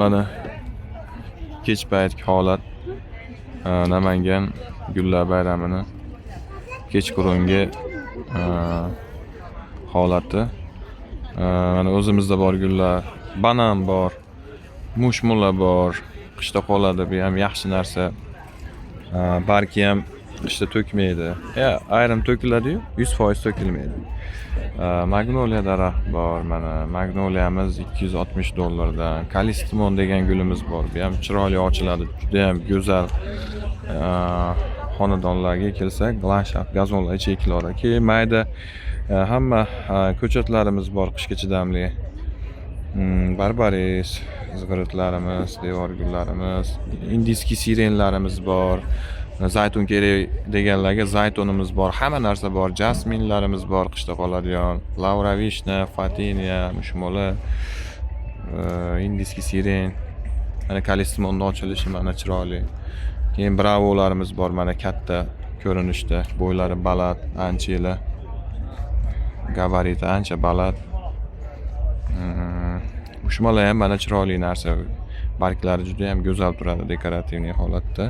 Mana kech paytgi holat. Namangan gullar bayramini kechqurungi holati. Mana o'zimizda bor gullar, banan bor, mushmula bor, qishda qoladi, bu ham yaxshi narsa. Bargi ham qishda to'kmaydi. Ya, ayrim to'kiladi-yu, 100% to'kilmaydi. Magnoliya daraxt bor, mana magnoliyamiz 260 dollardan. Kalistimon degan gulimiz bor. Bu ham chiroyli ochiladi, juda ham go'zal. Xonadonlarga kelsak, landshaft, gazonlar ichiga ekiladi. Keyin mayda hamma ko'chatlarimiz bor qishga chidamli. Barbaris, izg'iritlarimiz, devor gullarimiz, индийский сирень larimiz bor. Zaytun kerak deganlarga zaytunimiz bor, hamma narsa bor. Jasminlarimiz bor qishda qoladigan. Лавра вишня, fotiniya, mushmula, индийский сирень. Mana kalistimonni ochilishi mana chiroyli. Keyin bravolarimiz bor, mana katta ko'rinishda, bo'ylari baland, ancha. Gabariti ancha baland. Mushmala ham mana chiroyli narsa. Barglari juda ham go'zal turadi декоративный holatda.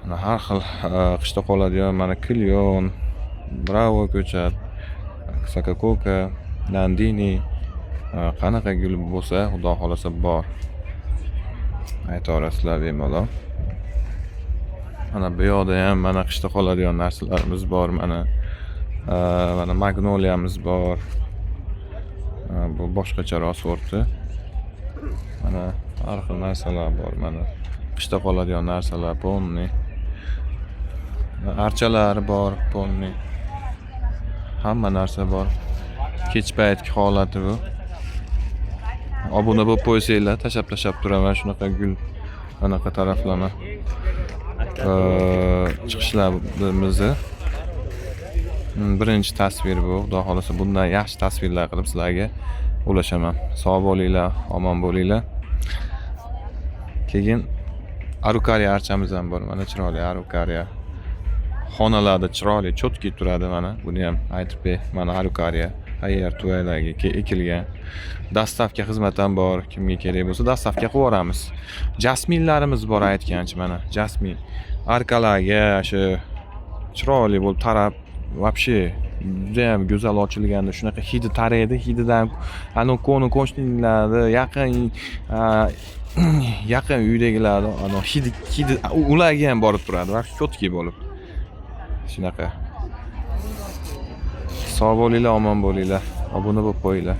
Mana har xil qishda qoladigan mana клён, bravo ko'chat, сакакока, nandini, qanaqa gul bo'lsa, Xudo xohlasa, bor. Aytaverasizlar bemalol. Mana bu yoqda ham mana qishda qoladigan narsalarimiz bor, mana. Mana magnoliyamiz bor. Bu boshqacharoq sorti. Mana har xil narsalar bor, mana qishda qoladigan narsalar полный. Archalar bor полный. Hamma narsa bor. Kech paytgi holati bu. Obuna bo'lib qo'ysanglar, tashlab tashlab turaman shunaqa gul anaqa taraflama chiqishlarimizni. Birinchi tasvir bu. Xudo xohlasa, bundan yaxshi tasvirlar qilib sizlarga ulashaman. Sog' bo'linglar, omon bo'linglar. Keyin arukariya archamiz ham bor. Mana chiroyli arukariya. Xonalarda chiroyli, чёткий turadi mana. Buni ham aytib ber. Mana arukariya. Ayer tuvaydagi ekilgan. Доставка xizmati ham bor. Kimga kerak bo'lsa, доставка qilib yuboramiz. Jasminlarimiz bor aytgancha, mana jasmin. Arkalarga shu chiroyli bo'lib tarab, вообще judayam go'zal ochilganda shunaqa hidi taraydi. Hididan anavi qo'ni qo'shnilarni, yaqin yaqin uydagilarni anavi hidi ularga ham borib turadi. Вообще чёткий bo'lib. Shunaqa. Sog' bo'linglar, omon bo'linglar. Obuna bo'lib qo'yinglar.